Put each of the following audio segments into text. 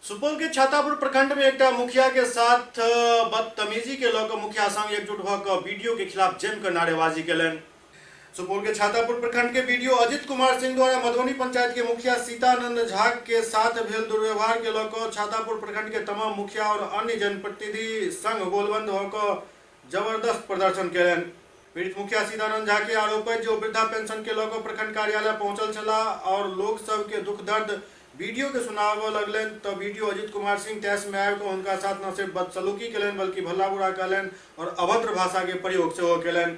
सुपौल के छातापुर प्रखंड में एकटा मुखिया के साथ बदतमीजी के लऽ कऽ मुखिया संग एकजुट भऽ कऽ बीडीओ के खिलाफ जमि कऽ नारेबाजी केलनि। सुपौल के छातापुर प्रखंड के बीडीओ अजित कुमार सिंह द्वारा मधुबनी पंचायत के मुखिया सीतानंद झा के साथ भेल दुर्व्यवहार के लऽ कऽ छातापुर प्रखंड के तमाम मुखिया और अन्य जनप्रतिनिधि संग गोलबंद भऽ कऽ जबरदस्त प्रदर्शन केलनि। पीड़ित मुखिया सीतानंद झा के आरोप अछि जे ओ वृद्धा पेंशन के लऽ कऽ प्रखंड कार्यालय पहुंचल छलाह और लोक सब के दुख दर्द वीडियो के सुनाबऽ लगलनि तऽ वीडियो अजित कुमार सिंह तैश में आबि कऽ हुनका साथ न सिर्फ बदसलूकी केलनि बल्कि भल्ला बुरा कहलनि और अभद्र भाषा के प्रयोग सेहो केलनि।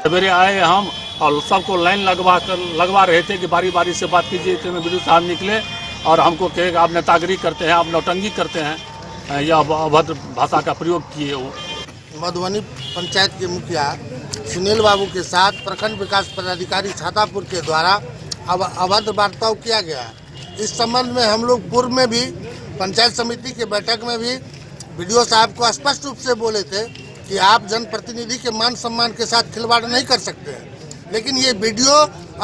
सवेरे आए हम और सबको लाइन लगवा कर लगवा रहे थे कि बारी बारी से बात कीजिए। इतने में बीडीओ साहब निकले और हमको कहे कि आप नेतागिरी करते हैं, आप नौटंकी करते हैं, या अभद्र भाषा का प्रयोग किए। वो मधुबनी पंचायत के मुखिया सुनील बाबू के साथ प्रखंड विकास पदाधिकारी छातापुर के द्वारा अब अभद्र बर्ताव किया गया है। इस संबंध में हम लोग पूर्व में भी पंचायत समिति के बैठक में भी बीडीओ साहब को स्पष्ट रूप से बोले थे कि आप जनप्रतिनिधि के मान सम्मान के साथ खिलवाड़ नहीं कर सकते हैं, लेकिन ये बीडीओ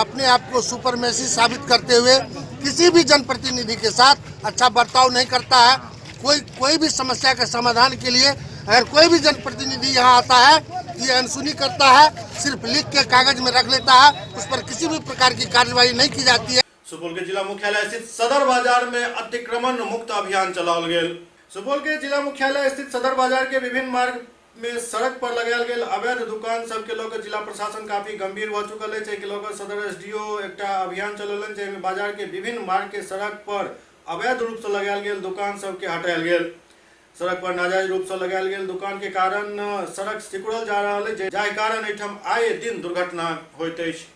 अपने आप को सुपरमेसी साबित करते हुए किसी भी जनप्रतिनिधि के साथ अच्छा बर्ताव नहीं करता है। कोई भी समस्या के समाधान के लिए अगर कोई भी जनप्रतिनिधि यहाँ आता है तो ये अनसुनी करता है, सिर्फ लिख के कागज में रख लेता है, उस पर किसी भी प्रकार की कार्रवाई नहीं की जाती है। सुपौल के जिला मुख्यालय स्थित सदर बाजार में अतिक्रमण मुक्त अभियान चलाओल गेल। सुपौल के जिला मुख्यालय स्थित सदर बाजार के विभिन्न मार्ग में सड़क पर लगायल गेल अवैध दुकान सबके लऽ कऽ जिला प्रशासन काफी गंभीर भऽ चुकल अछि। एहिके लऽ कऽ सदर एसडीओ एकटा अभियान चलौलनि, जाहिमे बाजार के विभिन्न मार्ग के सड़क पर अवैध रूप से लगायल गेल दुकान सबके हटायल गेल। सड़क पर नाजायज रूप से लगायल गेल दुकान के कारण सड़क सिकुड़ल जा रहल अछि, जाहि कारण एहिठाम आए दिन दुर्घटना होइत अछि।